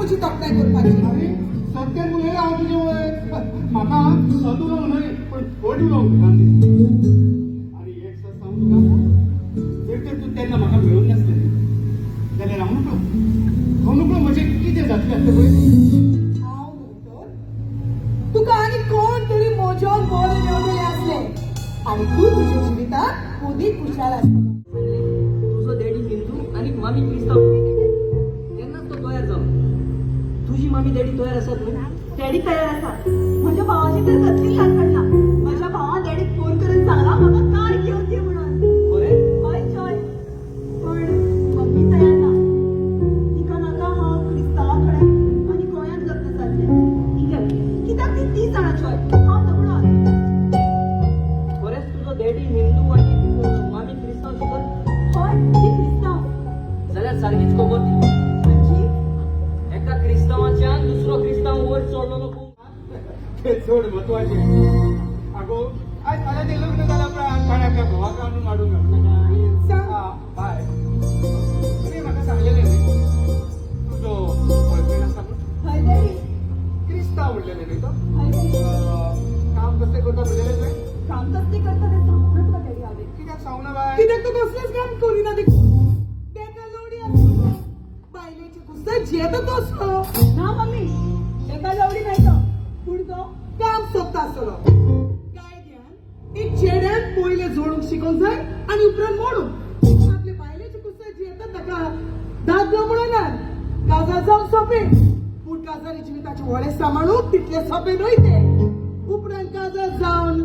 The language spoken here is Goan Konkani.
म्हजी तोखणाय करपाची. अरे सत्यान उलयला हांव तुजे वयर. म्हाका सत उलोवंक न्हय पण फट उलोवंक भिरांत दिसता. आनी एक सत सांगू तुका, एक तर तूं तेन्ना म्हाका मेळूंक नासलें जाल्यार हांव नकळो, हांव नकळो म्हजें कितें जातलें आसलें पळय. हांव न्हय तर तुका आनी कोण तरी म्हज्यान बरें मेळटलें आसलें आनी तूं तुज्या जिवितांत ओदीक खुशाल आसतलो. तुजो डॅडी हिंदू आनी मामी क्रिस्तांव, तेन्नाच तो तयार जालो. तुजी मामी डॅडी तयार आसात न्हू? डॅडी तयार आसा. म्हज्या भावाची तर कसली लाग पडला. माझ्या भावान डॅडीक फोन करून सांगला म्हाका कार घेवन दी म्हणून. खरें? हय चॉय, पण मम्मी तयार ना. तिका नाका हांव क्रिस्तांवा कडेन आनी गोंयांत लग्न जातलें. कित्याक? कित्याक ती ती जाणा चॉय, हांव नकळो आसा. खरेंच तुजो डॅडी हिंदू आनी मामी क्रिस्तांव शिकत? हय, ती क्रिस्तांव. जाल्यार सारकीच खबर ती. म्हणजे? एका क्रिस्तांवाच्यान दुसरो क्रिस्तांव वयर चडलेलो पळोवंक. ते चड म्हत्वाचें. आगो, आयज फाल्यां तें लग्न जाल्या उपरांत ताणें आपल्या घोवाक आणून माडून घालूं नाका. सांग. बाय, तुवें म्हाका सांगलेलें न्ही तुजो बॉयफ्रेंड आसा म्हूण? हय डॅडी. क्रिस्तांव म्हणलेलें न्ही तो? हय डॅडी. काम कसलें करता म्हणलेलें तुवें? काम कसलें करता तें सांगूंक ना तुका डॅडी हांवें. कित्याक सांगूना बाय? कित्याक तूं कसलेंच काम करिना देखून. बेकार लवडी आसलो, बायलेचे कुस्ते जियेता तसलो. ना मम्मी, ताका लवडी न्हय तो, पूण तो काम सोदता आसतलो. कायद्यान एक चेड्यान पयलें जोडूंक शिकोंक जाय आनी उपरांत मोडूंक. आपले बायलेचे कुस्ते जियेता ताका दादलो म्हणना. काजार जावंक सोंपें, पूण काजारी जिविताचें व्हडें सांबाळूंक तितलें सोंपें न्हय तें. उपरांत काजार जावन